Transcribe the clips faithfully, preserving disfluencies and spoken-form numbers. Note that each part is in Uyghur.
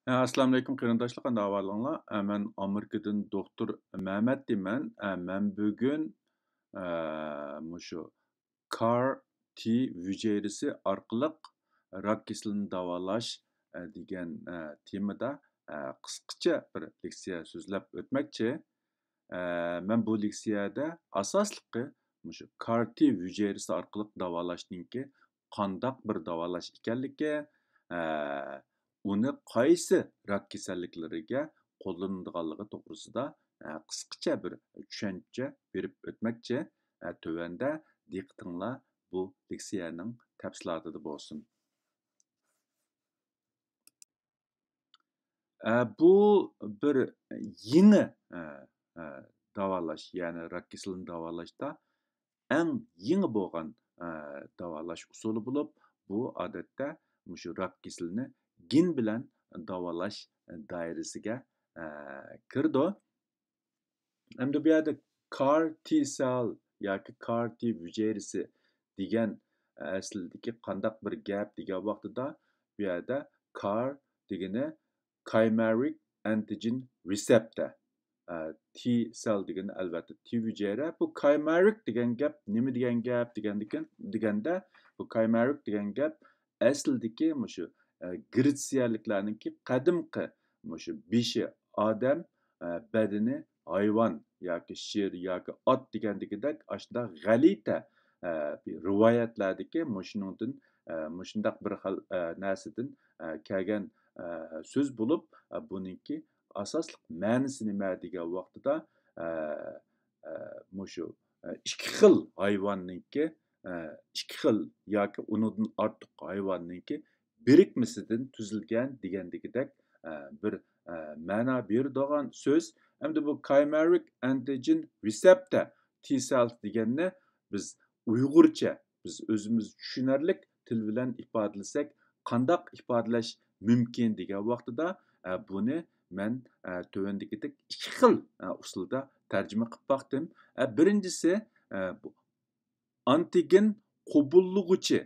ھە، ئەسسالامۇئەلەيكۇم قېرىنداشلار، قانداق ئەھۋالىڭلار؟ ئە، مەن ئامېرىكىدىن دوختۇر مەمەت دېمەن. ئە، مەن بۈگۈن، ئە، مۇشۇ كار تى ھۈجەيرىسى ئارقىلىق راك كېسىلىنى داۋالاش، ئە، دېگەن، ئە، تېمىدا، ئە، قىسقىچە بىر لېكسىيە سۆزلەپ ئۆتمەكچى. ئە، مەن بۇ لېكسىيەدە ئاساسلىقى مۇشۇ كار تى ھۈجەيرىسى ئارقىلىق داۋالاشنىڭكى قانداق بىر داۋالاش ئىكەنلىكى، ئە، ئۇنى قايسى راك كېسەللىكلىرىگە قوللىنىدىغانلىقى توغرىسىدا، ئە، قىسقىچە بىر چۈشەنچە بېرىپ ئۆتمەكچى. ئە، تۆۋەندە دىققىتىڭلار بۇ لېكسىيەنىڭ تەپسىلاتىدا بولسۇن. ئە، بۇ بىر يېڭى، ئە، ئە، داۋالاش، يەنى راك كېسىلىنى داۋالاشتا ئەڭ يېڭى بولغان، ئە، داۋالاش ئۇسۇلى بولۇپ، بۇ ئادەتتە مۇشۇ راك كېسىلىنى گېن بىلەن داۋالاش دائىرىسىگە، ئە، كىرىدۇ. ئەمدى بۇ يەردە كار تى سېل ياكى كار تى ھۈجەيرىسى دېگەن ئەسلىدىكى قانداق بىر گەپ دېگەن ۋاقتىدا، بۇ يەردە كار دېگىنى كايمېرىك ئەنتىجېن رېسېپتور. ئە، تى سېل دېگىنى ئەلۋەتتە تى ھۈجەيرە. بۇ كايمېرىك دېگەن گەپ نېمە دېگەن گەپ دېگەندىكىن-، دېگەندە، بۇ كايمېرىك دېگەن گەپ ئەسلىدىكى مۇشۇ، ئە، گرېتسىيەلىكلەرنىڭكى قەدىمكى مۇشۇ بېشى ئادەم، ئە، بەدىنى ھايۋان ياكى شىر ياكى ئات دېگەندىكىدەك ئاشۇنداق غەلىتە، ئە، رىۋايەتلەردىكى مۇشۇنىڭدىن، ئە، مۇشۇنداق بىر خىل، ئە، نەرسىدىن، ئە، كەلگەن، ئە، سۆز بولۇپ، ئە، بۇنىڭكى ئاساسلىق مەنىسى نېمە دېگەن ۋاقتىدا، ئە، ئە، مۇشۇ، ئە، ئىككى خىل ھايۋاننىڭكى، ئە، ئىككى خىل ياكى ئۇنىڭدىن ئارتۇق ھايۋاننىڭكى بىرىكمىسىدىن تۈزۈلگەن دېگەندىكىدەك، ئە، بىر، ئە، مەنا بېرىدىغان سۆز. ئەمدى بۇ كايمېرىك ئەنتىجېن رېسېپتور تى سېلز دېگەننى بىز ئۇيغۇرچە، بىز ئۆزىمىز چۈشىنەرلىك تىل بىلەن ئىپادىلىسەك، قانداق ئىپادىلەش مۇمكىن دېگەن ۋاقتىدا، ئە، بۇنى مەن، ئە، تۆۋەندىكىدەك ئىككى خىل، ئە، ئۇسۇلدا تەرجىمە قىلىپ باقتىم. ئە، بىرىنچىسى، ئە، بۇ ئانتىگېن قوبۇللىغۇچى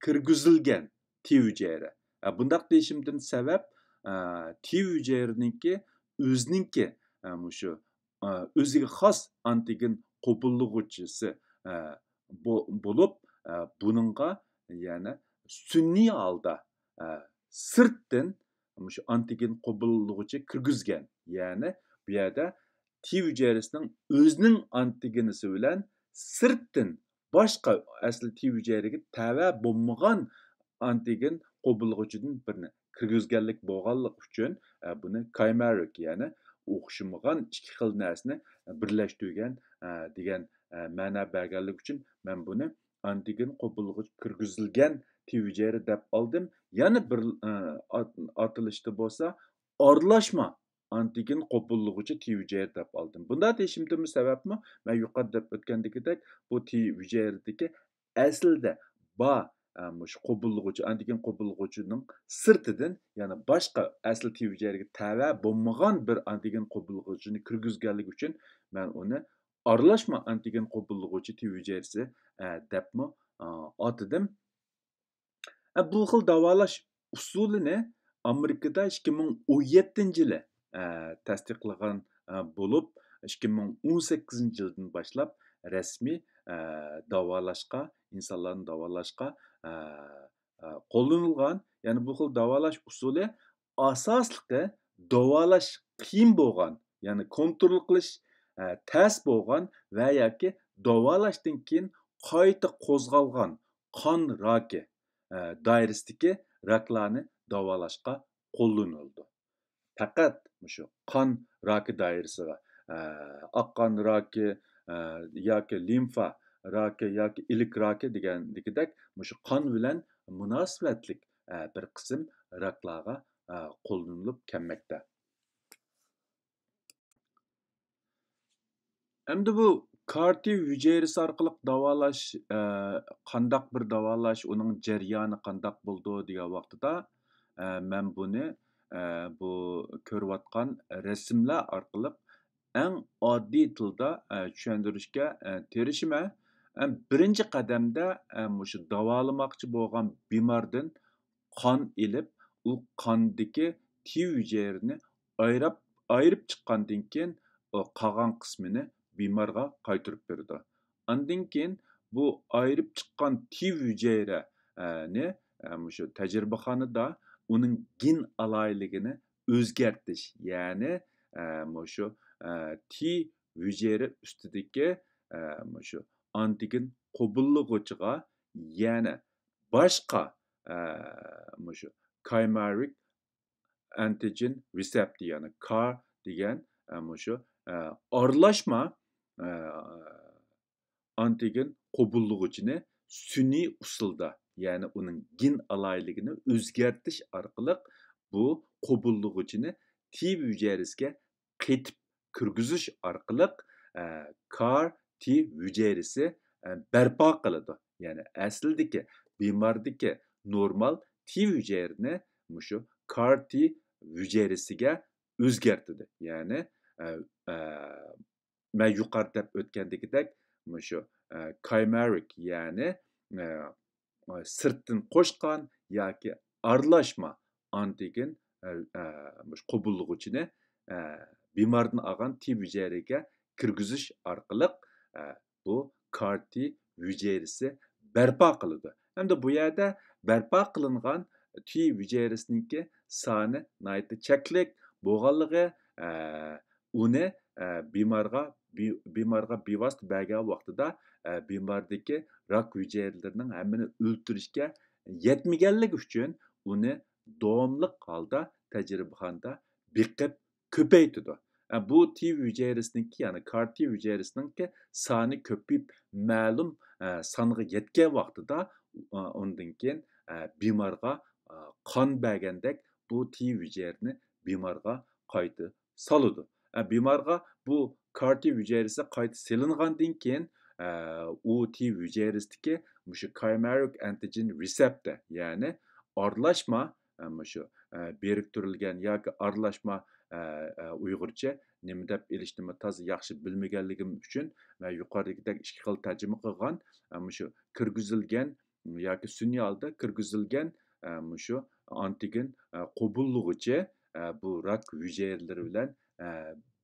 كىرگۈزۈلگەن تى ھۈجەيرە. ئە، بۇنداق دېيىشىمدىن سەۋەب، ئە، تى ھۈجەيرىنىڭكى ئۆزىنىڭكى، ئە، مۇشۇ، ئە، ئۆزىگە خاس ئانتىگېن قوبۇللىغۇچىسى، ئە، بو-، بولۇپ، ئە، بۇنىڭغا يەنە سۈنئىي ھالدا، ئە، سىرتتىن مۇشۇ ئانتىگېن قوبۇللىغۇچى كىرگۈزگەن. يەنى بۇ يەردە تى ھۈجەيرىسىنىڭ ئۆزىنىڭ ئانتىگېنىسى بىلەن سىرتتىن باشقا ئەسلى تى ھۈجەيرىگە تەۋە بولمىغان ئانتىگېن قوبۇللىغۇچىدىن بىرنى كىرگۈزگەنلىك بولغانلىقى ئۈچۈن، ئە، بۇنى كايمېرىك، يەنى ئوخشىمىغان ئىككى خىل نەرسىنى بىرلەشتۈرگەن، ئە، دېگەن، ئە، مەنا بەرگەنلىكى ئۈچۈن مەن بۇنى ئانتىگېن قوبۇللىغۇچى كىرگۈزۈلگەن تى ھۈجەيرە دەپ ئالدىم. يەنە بىر، ئە، ئات-، ئاتىلىشتا بولسا ئارىلاشما ئانتىگېن قوبۇللىغۇچى تى ھۈجەيرە دەپ ئالدىم. بۇنداق دېيىشىمدىنمۇ سەۋەبمۇ، مەن يۇقىرىدا دەپ ئۆتكەندىكىدەك، بۇ تى ھۈجەيرىدىكى ئەسلىدە بار، ئە، مۇشۇ قوبۇللىغۇچى، ئانتىگېن قوبۇللىغۇچىنىڭ سىرتىدىن، يەنى باشقا ئەسلى تى ھۈجەيرىگە تەۋە بولمىغان بىر ئانتىگېن قوبۇللىغۇچىنى كىرگۈزگەنلىكى ئۈچۈن، مەن ئۇنى ئارىلاشما ئانتىگېن قوبۇللىغۇچى تى ھۈجەيرىسى، ئە، دەپمۇ، ئە، ئاتىدىم. ئە، بۇ خىل داۋالاش ئۇسۇلىنى ئامېرىكىدا ئىككى مىڭ ئون يەتتىنچى يىلى، ئە، تەستىقلىغان، ئە، بولۇپ، ئىككى مىڭ ئون سەككىزىنچى يىلدىن باشلاپ رەسمىي، ئە، داۋالاشقا، ئىنسانلارنى داۋالاشقا، ئە، ئە، قوللىنىلغان. يەنى بۇ خىل داۋالاش ئۇسۇلى ئاساسلىقى داۋالاش قىيىن بولغان، يەنى كونترول قىلىش، ئە، تەس بولغان ۋە ياكى داۋالاشتىن كېيىن قايتا قوزغالغان قان راكى، ئە، دائىرىسىدىكى راكلارنى داۋالاشقا قوللىنىلىدۇ. پەقەت مۇشۇ قان راكى دائىرىسىغا، ئە، ئاق قان راكى، ئە، ياكى لىمفا راكى ياكى ئىلىك راكى دېگەندىكىدەك مۇشۇ قان بىلەن مۇناسىۋەتلىك، ئە، بىر قىسىم راكلارغا، ئە، قوللىنىلىپ كەلمەكتە. ئەمدى بۇ كار تى ھۈجەيرىسى ئارقىلىق داۋالاش، ئە، قانداق بىر داۋالاش، ئۇنىڭ جەريانى قانداق بولىدۇ دېگەن ۋاقتىدا، ئە، مەن بۇنى، ئە، بۇ كۆرۈۋاتقان رەسىملەر ئارقىلىق ئەڭ ئاددىي تىلدا، ئە، چۈشەندۈرۈشكە، ئە، تىرىشىمەن. ئە، بىرىنچى قەدەمدە، ئە، مۇشۇ داۋالىماقچى بولغان بىماردىن قان ئېلىپ، ئۇ قاندىكى تى ھۈجەيرىنى ئايرىپ، ئايرىپ چىققاندىن كېيىن، ئۇ قالغان قىسمىنى بىمارغا قايتۇرۇپ بېرىدۇ. ئاندىن كېيىن بۇ ئايرىپ چىققان تى ھۈجەيرە، ئە، نى، ئە، مۇشۇ تەجرىبىخانىدا ئۇنىڭ گېن ئالاھىدىلىكىنى ئۆزگەرتىش، يەنى، ئە، مۇشۇ، ئە، تى ھۈجەيرە ئۈستىدىكى، ئە، مۇشۇ ئانتىگېن قوبۇللىغۇچىغا يەنە باشقا، ئە، مۇشۇ chimeric antigen receptor، يەنى كار دېگەن، ئە، مۇشۇ، ئە، ئارىلاشما، ئە، ئانتىگېن قوبۇللىغۇچىنى سۈنئىي ئۇسۇلدا، يەنى ئۇنىڭ گېن ئالاھىدىلىكىنى ئۆزگەرتىش ئارقىلىق بۇ قوبۇللىغۇچىنى تى ھۈجەيرىسىگە قېتىپ كىرگۈزۈش ئارقىلىق، ئە، كار تى ھۈجەيرىسى، ئە، بەرپا قىلىدۇ. يەنى ئەسلىدىكى بىماردىكى نورمال تى ھۈجەيرىنى مۇشۇ كار تى ھۈجەيرىسىگە ئۆزگەرتىدۇ. يەنى، ئە، ئە، مەن يۇقىرىدا دەپ ئۆتكەندىكىدەك، مۇشۇ، ئە، chimeric، يەنى، ئە، سىرتتىن قوشقان ياكى ئارىلاشما ئانتىگېن، ئە، ئە، مۇشۇ قوبۇللىغۇچىنى، ئە، بىماردىن ئالغان تى ھۈجەيرىگە كىرگۈزۈش ئارقىلىق، ئە، بۇ كار تى ھۈجەيرىسى بەرپا قىلىدۇ. ھەمدە بۇ يەردە بەرپا قىلىنغان تى ھۈجەيرىسىنىڭكى سانى ناھايىتى چەكلىك بولغانلىقى، ئە، ئۇنى، ئە، بىمارغا، بى-، بىمارغا بىۋاسىتە بەرگەن ۋاقتىدا، ئە، بىماردىكى راك ھۈجەيرىلىرىنىڭ ھەممىنى ئۆلتۈرۈشكە يەتمىگەنلىكى ئۈچۈن ئۇنى داۋاملىق ھالدا تەجرىبىخانىدا بېقىپ كۆپەيتىدۇ. ئە، بۇ تى ھۈجەيرىسىنىڭكى، يەنى كار تى ھۈجەيرىسىنىڭكى سانى كۆپىيىپ مەلۇم، ئە، سانغا يەتكەن ۋاقتىدا، ئە، ئۇندىن كېيىن، ئە، بىمارغا، ئە، قان بەرگەندەك بۇ تى ھۈجەيرىنى بىمارغا قايتا سالىدۇ. ئە، بىمارغا بۇ كار تى ھۈجەيرىسى قايتا سېلىنغاندىن كېيىن، ئە، ئۇ تى ھۈجەيرىسىدىكى مۇشۇ chimeric antigen receptor، يەنى ئارىلاشما، ئە، مۇشۇ، ئە، بىرىكتۈرۈلگەن ياكى ئارىلاشما، ئە، ئە، ئۇيغۇرچە نېمە دەپ ئېلىشنىمۇ تازا ياخشى بىلمىگەنلىكىم ئۈچۈن مەن يۇقىرىدىكىدەك ئىككى خىل تەرجىمە قىلغان، ئە، مۇشۇ كىرگۈزۈلگەن ياكى سۈنئىي ھالدا كىرگۈزۈلگەن، ئە، مۇشۇ ئانتىگېن، ئە، قوبۇللىغۇچى، ئە، بۇ راك ھۈجەيرىلىرى بىلەن، ئە،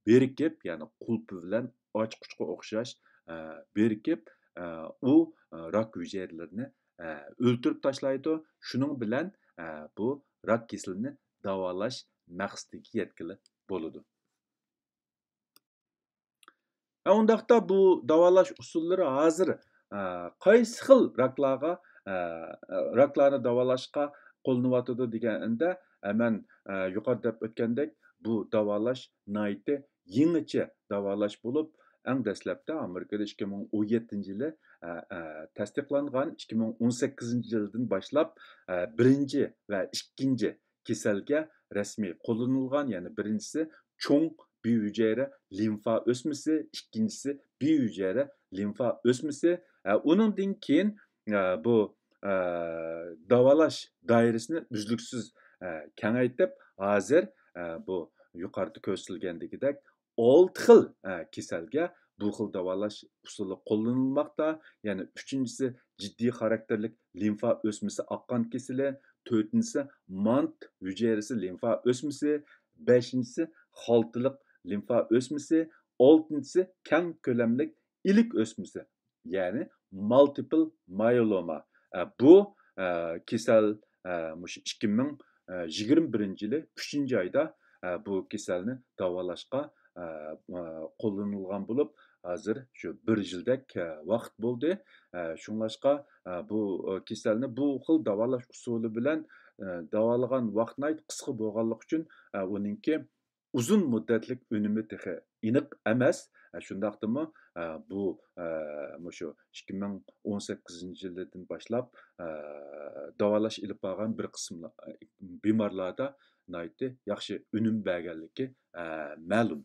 بىرىكىپ، يەنى قۇلپى بىلەن ئاچقۇچقا ئوخشاش، ئە، بىرىكىپ، ئە، ئۇ، ئە، راك ھۈجەيرىلىرىنى، ئە، ئۆلتۈرۈپ تاشلايدۇ. شۇنىڭ بىلەن، ئە، بۇ راك كېسىلىنى داۋالاش مەقسىتىگە يەتكىلى بولىدۇ. ھە، ئۇنداقتا بۇ داۋالاش ئۇسۇللىرى ھازىر، ئە، قايسى خىل راكلارغا، ئە، راكلارنى داۋالاشقا قوللىنىۋاتىدۇ دېگەندە، ئە، مەن، ئە، يۇقىرىدا دەپ ئۆتكەندەك، بۇ داۋالاش ناھايىتى يېڭىچە داۋالاش بولۇپ، ئەڭ دەسلەپتە ئامېرىكىدا ئىككى مىڭ ئون يەتتىنچى يىلى، ئە، ئە، تەستىقلانغان، ئىككى مىڭ ئون سەككىزىنچى يىلدىن باشلاپ، ئە، بىرىنچى ۋە ئىككىنچى كېسەلگە رەسمىي قوللىنىلغان، يەنى بىرىنچىسى چوڭ بى ھۈجەيرە لىمفا ئۆسمىسى، ئىككىنچىسى بى ھۈجەيرە لىمفا ئۆسمىسى. ئە، ئۇنىڭدىن كېيىن، ئە، بۇ، ئە، داۋالاش دائىرىسىنى ئۈزلۈكسىز، ئە، كېڭەيتىپ، ھازىر، ئە، بۇ يۇقىرىدا كۆرسىتىلگەندىكىدەك ئالتە خىل، ئە، كېسەلگە بۇ خىل داۋالاش ئۇسۇلى قوللىنىلماقتا. يەنى ئۈچىنچىسى جىددىي خاراكتېرلىك لىمفا ئۆسمىسى ئاققان كېسىلى، تۆتىنچىسى مانت ھۈجەيرىسى لىمفا ئۆسمىسى، بەشىنچىسى خالتىلىق لىمفا ئۆسمىسى، ئالتىنچىسى كەڭ كۆلەملىك ئىلىك ئۆسمىسى، يەنى مالتىپل مايولوما. ئە، بۇ، ئە، كېسەل، ئە، مۇشۇ ئىككى مىڭ يىگىرمە بىرىنچى يىلى ئۈچىنچى ئايدا، ئە، بۇ كېسەلنى داۋالاشقا، ئە، ئە، قوللىنىلغان بولۇپ، ھازىر شۇ بىر يىلدەك، ئە، ۋاقىت بولدى. ئە، شۇڭلاشقا، ئە، بۇ، ئە، كېسەلنى بۇ خىل داۋالاش ئۇسۇلى بىلەن، ئە، داۋالىغان ۋاقىت ناھايىتى قىسقا بولغانلىقى ئۈچۈن، ئە، ئۇنىڭكى ئۇزۇن مۇددەتلىك ئۈنۈمى تېخى ئېنىق ئەمەس. ئە، شۇنداقتىمۇ، ئە، بۇ، ئە، مۇشۇ ئىككى مىڭ ئون سەككىزىنچى يىلدىن باشلاپ، ئە، داۋالاش ئېلىپ بارغان بىر قىسىم بىمارلاردا ناھايىتى ياخشى ئۈنۈم بەرگەنلىكى، ئە، مەلۇم.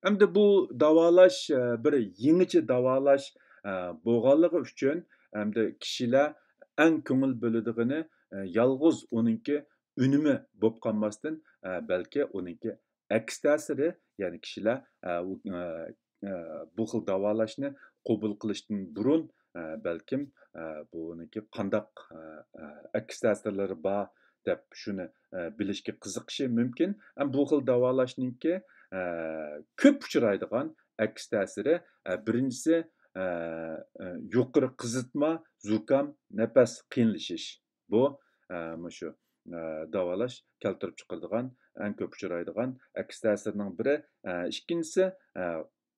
ئەمدى بۇ داۋالاش، ئە، بىر يېڭىچە داۋالاش، ئە، بولغانلىقى ئۈچۈن، ئەمدى كىشىلەر ئەڭ كۆڭۈل بۆلىدىغىنى، ئە، يالغۇز ئۇنىڭكى ئۈنۈمى بولۇپ قالماستىن، ئە، بەلكى ئۇنىڭكى ئەكس تەسىرى، يەنى كىشىلەر، ئە، ئۇ، ئە، ئە، بۇ خىل داۋالاشنى قوبۇل قىلىشتىن بۇرۇن، ئە، بەلكىم، ئە، بۇنىڭكى قانداق، ئە، ئە، ئەكس تەسىرلىرى بار، دەپ شۇنى، ئە، بىلىشكە قىزىقىشى مۇمكىن. ئەم، بۇ خىل داۋالاشنىڭكى، ئە، كۆپ ئۇچرايدىغان ئەكس تەسىرى، ئە، بىرىنچىسى، ئە، ئە، يۇقىرى قىزىتما، زۇكام، نەپەس قىيىنلىشىش. بۇ، ئە، مۇشۇ، ئە، داۋالاش كەلتۈرۈپ چىقىرىدىغان ئەڭ كۆپ ئۇچرايدىغان ئەكس تەسىرنىڭ بىرى. ئە، ئىككىنچىسى، ئە،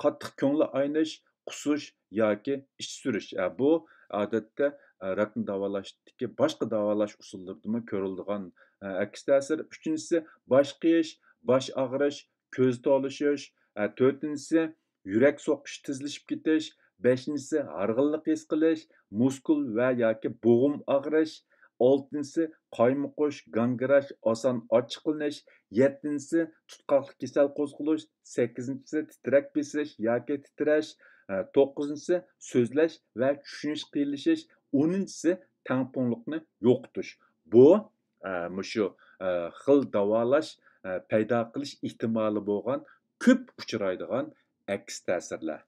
قاتتىق كۆڭلى ئاينىش، قۇسۇش ياكى ئىچ سۈرۈش. ئە، بۇ ئادەتتە، ئە، راكنى داۋالاشتىكى باشقا داۋالاش ئۇسۇللىرىدىمۇ كۆرۈلىدىغان، ئە، ئەكس تەسىر. ئۈچىنچىسى، باش قېيىش، باش ئاغرىش، كۆز تولۇشۇش. ئە، تۆتىنچىسى، يۈرەك سوقۇشى تېزلىشىپ كېتىش. بەشىنچىسى، ھارغىنلىق ھېس قىلىش، مۇسكۇل ۋە ياكى بوغۇم ئاغرىش. ئالتىنچىسى، قايمۇقۇش، گاڭگىراش، ئاسان ئاچچىقلىنىش. يەتتىنچىسى، تۇتقاقلىق كېسەل قوزغىلىش. سەككىزىنچىسى، تىترەك بېسىش ياكى تىترەش. ئە، توققۇزىنچىسى، سۆزلەش ۋە چۈشىنىش قىيىنلىشىش. ئونىنچىسى، تەڭپۇڭلۇقنى يوقىتىش. بۇ، ئە، مۇشۇ، ئە، خىل داۋالاش، ئە، پەيدا قىلىش ئېھتىمالى بولغان كۆپ ئۇچرايدىغان ئەكس تەسىرلەر.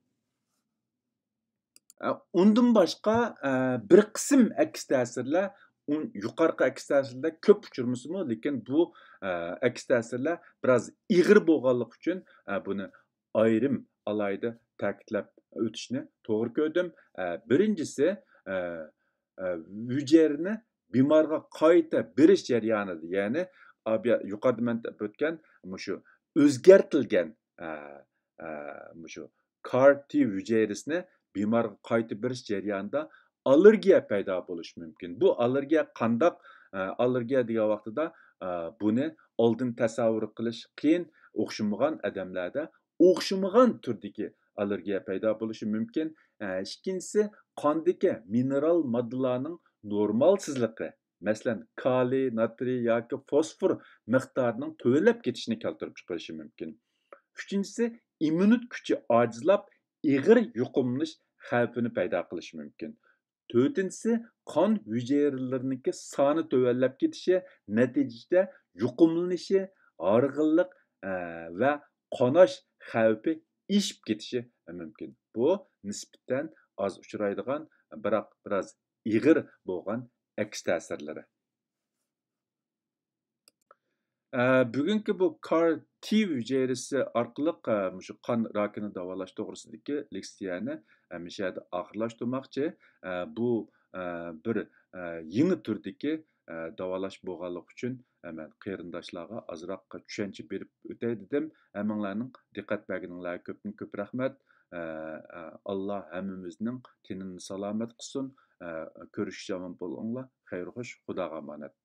ئە، ئۇندىن باشقا، ئە، بىر قىسىم ئەكس تەسىرلەر، ئۇن-، يۇقارقى ئەكس تەسىرلەر كۆپ ئۇچرىمىسىمۇ، لېكىن بۇ، ئە، ئەكس تەسىرلەر بىراز ئېغىر بولغانلىقى ئۈچۈن، ئە، بۇنى ئايرىم ئالاھىدە تەكىتلەپ ئۆتۈشنى توغرا كۆردۈم. ئە، بىرىنچىسى، ئە، ئە، ھۈجەيرىنى بىمارغا قايتا بېرىش جەريانىدا، يەنى، ئابيا-، يۇقىرىدا مەن دەپ ئۆتكەن مۇشۇ ئۆزگەرتىلگەن، ئە، ئە، مۇشۇ كار تى ھۈجەيرىسىنى بىمارغا قايتا بېرىش جەريانىدا ئاللېرگىيە پەيدا بولۇشى مۇمكىن. بۇ ئاللېرگىيە قانداق، ئە، ئاللېرگىيە دېگەن ۋاقتىدا، ئە، بۇنى ئالدىن تەسەۋۋۇر قىلىش قىيىن، ئوخشىمىغان ئادەملەردە ئوخشىمىغان تۈردىكى ئاللېرگىيە پەيدا بولۇشى مۇمكىن. ئە، ئىككىنچىسى، قاندىكى مىنېرال ماددىلارنىڭ نورمالسىزلىقى، مەسىلەن، كالىي، ناترىي ياكى فوسفور مىقدارىنىڭ تۆۋەنلەپ كېتىشىنى كەلتۈرۈپ چىقىرىشى مۇمكىن. ئۈچىنچىسى، ئىممۇنىتېت كۈچى ئاجىزلاپ، ئېغىر يۇقۇملىنىش خەۋپىنى پەيدا قىلىشى مۇمكىن. تۆتىنچىسى، قان ھۈجەيرىلىرىنىڭكى سانى تۆۋەنلەپ كېتىشى، نەتىجىدە يۇقۇملىنىشى، ھارغىنلىق، ئە، ۋە قاناش خەۋپى ئېشىپ كېتىشى مۇمكىن. بۇ نىسبەتەن ئاز ئۇچرايدىغان، بىراق بىراز ئېغىر بولغان ئەكس تەسىرلىرى. ئە، بۈگۈنكى بۇ كار تى ھۈجەيرىسى ئارقىلىق، ئە، مۇشۇ قان راكىنى داۋالاش توغرىسىدىكى لېكسىيەنى، ئە، مۇشۇ يەردە ئاخىرلاشتۇرماقچى. ئە، بۇ، ئە، بىر، ئە، يېڭى تۈردىكى، ئە، داۋالاش بولغانلىقى ئۈچۈن، ئە، مەن قېرىنداشلارغا ئازراق چۈشەنچە بېرىپ ئۆتەي دېدىم. ھەممىڭلارنىڭ دىققەت بەرگىنىڭلارغا كۆپتىن كۆپ رەھمەت. ئە، ئە، ئاللا ھەممىمىزنىڭ تېنىنى سالامەت قىلسۇن. ئە، كۆرۈشكىچە ئامان بولۇڭلار. خەير خوش، خۇداغا ئامانەت.